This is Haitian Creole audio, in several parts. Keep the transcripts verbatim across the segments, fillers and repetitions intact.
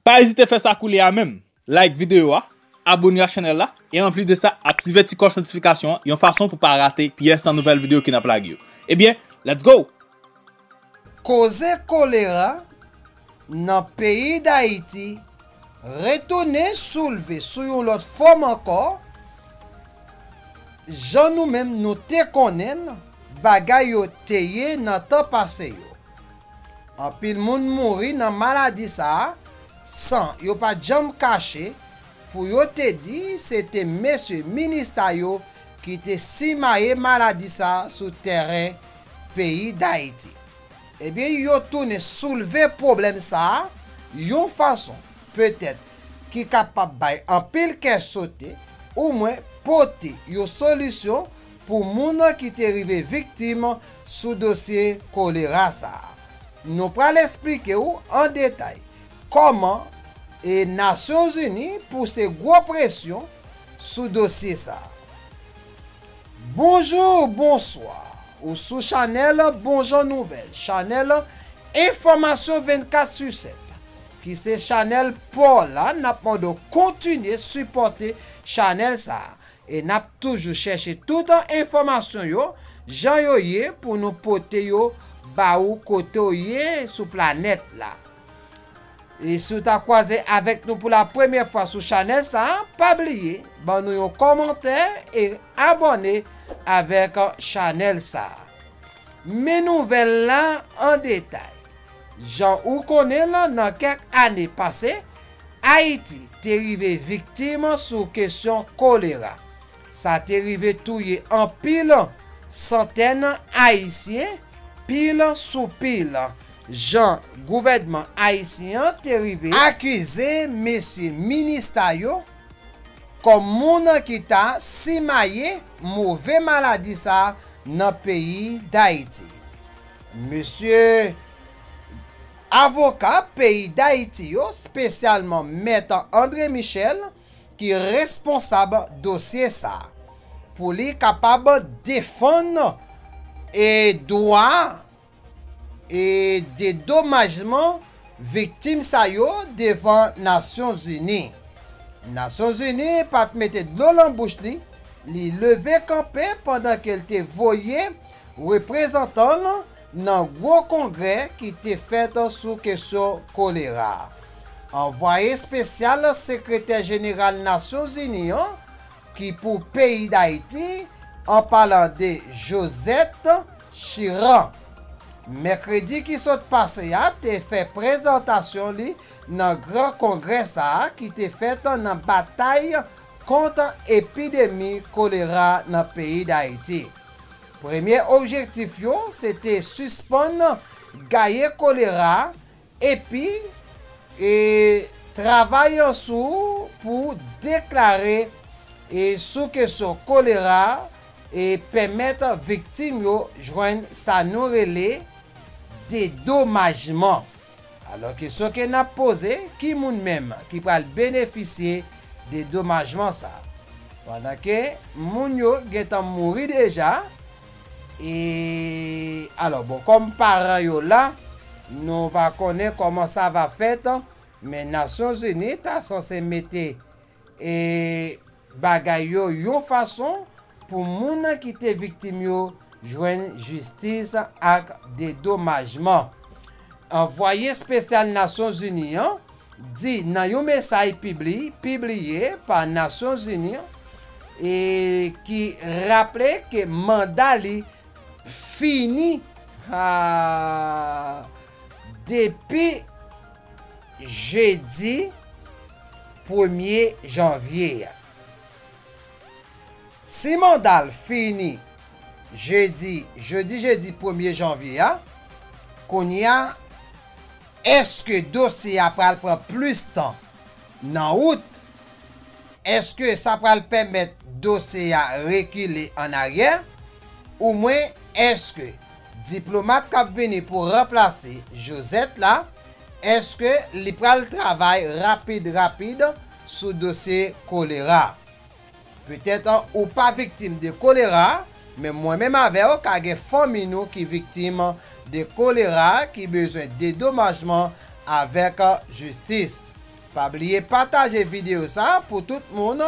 Pa ezite fè sa koulye a menm. Like videyo a, abone ak chanèl la, e anplis de sa, aktive ti klòch notifikasyon an yon fason pou pa rate pyès nan nouvèl videyo ke n ap lage yo. Ebyen, let's go! Koze kolera nan peyi Dayiti retounen soulve sou yon lòt fòm ankò. Jan nou menm nou te konnen l, bagay yo te ye nan tan pase yo. Anpil moun mouri nan maladi sa a, san yo pa t janm kache pou yo te di se te mesye minis sa yo ki te simaye maladi sa a sou tèren peyi Dayiti. Ebyen, yo tounen soulve pwoblèm sa a yon fason, petèt, ki kapab bay anpil kè sote, oumwen pote yon solisyon pou moun ki te rive viktim sou dosye kolera sa a. Nou pral eksplike w an detay kòman e Nasyonzini pouse gwo presyon sou dosye sa a. Bonjou, bonswa. Ou sou chanèl Bonjan Nouvèl, chanèl enfòmasyon vennkat sou sèt, ki se chanèl pa w la. N ap mande w kontinye sipòte chanèl sa a. E n ap toujou chèche tout enfòmasyon yo, jan yo ye, pou nou pote yo ba ou kote w ye sou planèt la. E si w ta kwaze avèk nou pou la premyè fwa sou chanèl sa a, pa bliye ban nou yon kòmantè e abòne avèk chanèl sa a. Men nouvèl la an detay. Jan ou konnen l, nan kèk ane pase, Ayiti te rive viktim sou kesyon kolera. Sa te rive touye anpil santèn Ayisyen, pil sou pil, jan gouvènman ayisyen an te rive akize mesye minis sa yo kòm moun ki ta simaye move maladi sa a nan peyi Dayiti. Mesye avoka peyi Dayiti yo, espesyalman Mèt André Michel, ki responsab dosye sa a, pou li kapab defann e dwa e dedomajman viktim sa yo devan Nasyonzini. Nasyonzini pa t mete dlo lan bouch li, li leve kanpe pandan ke l te voye reprezantan l nan gwo kongrè ki te fèt sou kesyon kolera. Anvwaye espesyal sekretè jeneral Nasyonzini an ki pou peyi Dayiti, an palan de Josette Chiran, mèkredi ki sot pase a, te fè prezantasyon li nan gran kongrè sa a ki te fèt nan batay kont epidemi kolera nan peyi Dayiti. Premye objektif yo se te sispann gaye kolera epi e travay sou pou deklare e sou kesyon kolera e pèmèt viktim yo jwenn sa nou rele dedomajman. Alò, kesyon ke n ap poze, ki moun menm ki pral benefisye dedomajman sa? Pandan ke moun yo gentan mouri deja, e alò, bon, kòm paran yo la, nou va konnen kòman sa va fèt, men Nasyonzini ta sanse mete e bagay yo yon fason pou moun ki te viktim yo jwenn jistis ak dedomajman. Anvwaye espesyal Nasyonzini an di nan yon mesaj pibli-, pibliye pa Nasyonzini e ki raple ke manda li fini, a, depi jedi premye janvye a. Si manda l fini jedi, jedi, jedi premye janvye a, kounye a, èske dosye a pral pran plis tan nan wout? Èske sa pral pèmèt dosye a rekile an aryè? Oumwen, èske diplomat k ap vini pou ranplase Josette la, èske li pral travay rapid, rapid sou dosye kolera? Petèt ou pa viktim de kolera, men mwen menm avè w ka gen fanmi nou ki viktim de kolera, ki bezwen dedomajman avèk jistis. Pa bliye pataje videyo sa pou tout moun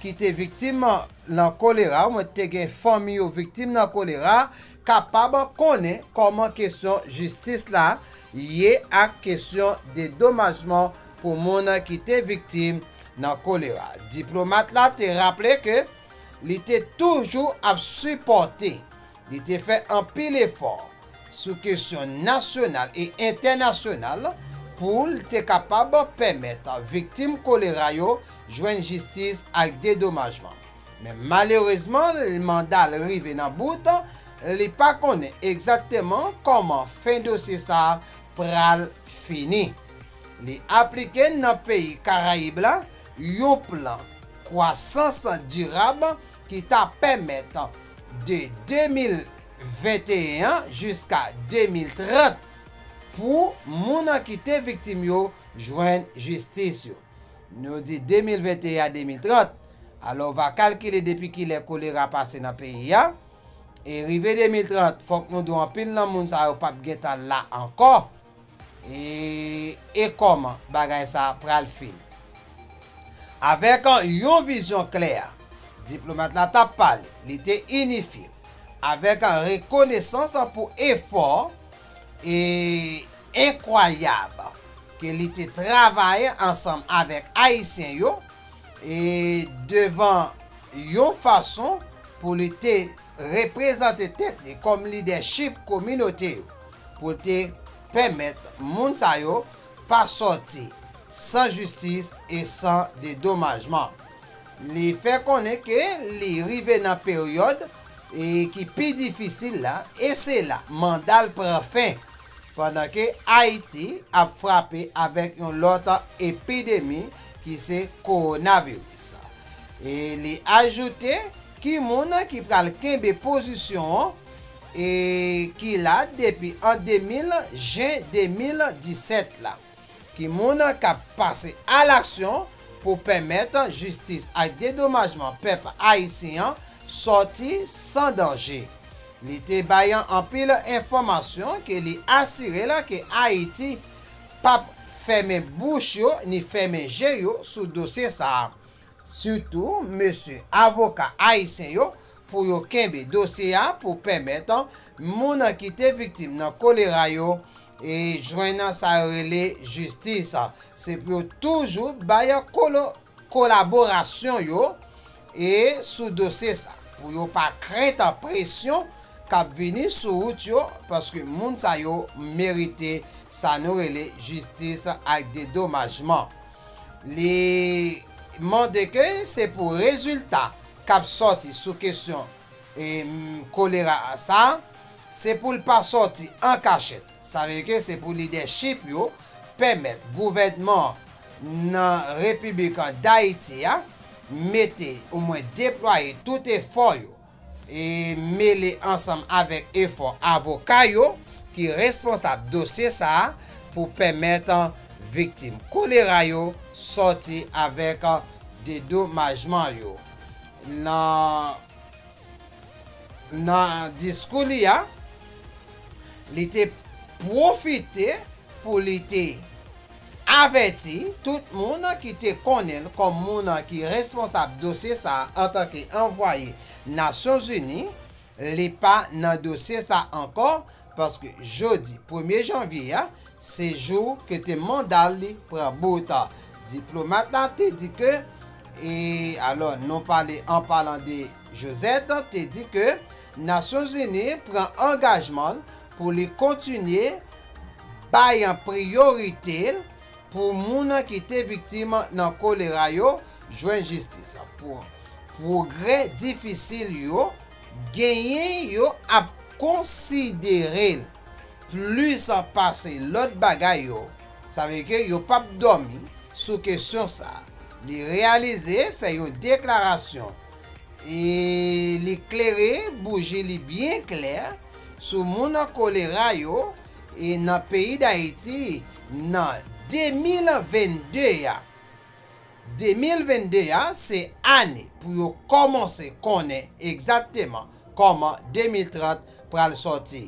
ki te viktim nan kolera, oubyen te gen fanmi yo viktim nan kolera, kapab konnen kòman kesyon jistis la ye ak kesyon dedomajman pou moun ki te viktim nan kolera. Diplomat la te raple ke li te toujou ap sipòte, li te fè anpil efò sou kesyon nasyonal e entènasyonal pou l te kapab pèmèt viktim kolera yo jwenn jistis ak dedomajman. Men malerezman, manda l rive nan bout, li pa konnen egzakteman kòman fen dosye sa a pral fini. Li aplike nan peyi Karayib la yon plan kwasans dirab ki ta pèmèt de de mil venteyen an jiska de mil trant pou moun ki te viktim yo jwenn jistis yo. Nou di de mil venteyen a de mil trant, alò w va kalkile depi kilè kolera pase nan peyi a. E rive de mil trant, fòk nou di w anpil nan moun sa yo p ap gentan la ankò. E, e kòman bagay sa a pral fini? Avèk yon vizyon klè, diplomat la t ap pale, li te inifye l avèk rekonesans pou efò e enkwayab ke li te travay ansanm avèk Ayisyen yo e devan yon fason pou li te reprezante tèt li kòm lidèchip kominote yo, pou l te pèmèt moun sa yo pa sòti san jistis e san dedomajman. Li fè konnen ke li rive nan peryòd e ki pi difisil la, e se la manda l pran fen, pandan ke Ayiti ap frape avèk yon lòt epidemi ki se kowonaviris. E li ajoute ki moun ki pral kenbe pozisyon an e ki la depi an de mil, jen de mil disèt la, ki moun k ap pase alaksyon pou pèmèt jistis ak dedomajman pèp ayisyen an sòti san danje. Li te bay anpil enfòmasyon ke li asire l ke Ayiti p ap fèmen bouch yo ni fèmen je yo sou dosye sa a. Sitou mesye avoka ayisyen yo pou yo kenbe dosye a pou pèmèt moun ki te viktim nan kolera yo e jwenn sa yo rele jistis. Se pou yo toujou bay kolo-, kolaborasyon yo e sou dosye sa, pou yo pa krent presyon k ap vini sou wout yo, paske moun sa yo merite sa nou rele jistis ak dedomajman. Li mande ke se pou rezilta k ap sòti sou kesyon e, m, kolera sa, se pou l pa sòti an kachèt. Sa vle di ke se pou lidèchip yo pèmèt gouvènman nan Repiblik Dayiti a mete, omwen deplwaye tout efò yo e mele ansanm avèk efò avoka yo ki responsab dosye sa a pou pèmèt viktim kolera yo sòti avèk dedomajman yo. Nan, nan diskou li a, li te pwofite pou li te avèti tout moun ki te konnen l kòm moun ki responsab dosye sa a antanke anvwaye Nasyonzini, li pa nan dosye sa ankò, paske jodi premye janvye a, se jou ke te manda li pran bout. Diplomat la te di ke, e alò, nou pale an palan de Josette, te di ke Nasyonzini pran angajman l pou li kontinye bay priyorite l pou moun ki te viktim nan kolera yo jwenn jistis. Pou pwogrè difisil yo genyen, yo ap konsidere l plis pase lòt bagay yo. Sa vle di ke yo p ap dòmi sou kesyon sa. Li reyalize fè yon deklarasyon e li klere bouji li byen klè sou moun kolera yo e nan peyi Dayiti nan de mil vennde a. De mil vennde a, se ane pou yo kòmanse konnen egzakteman kòman de mil trant pral sòti.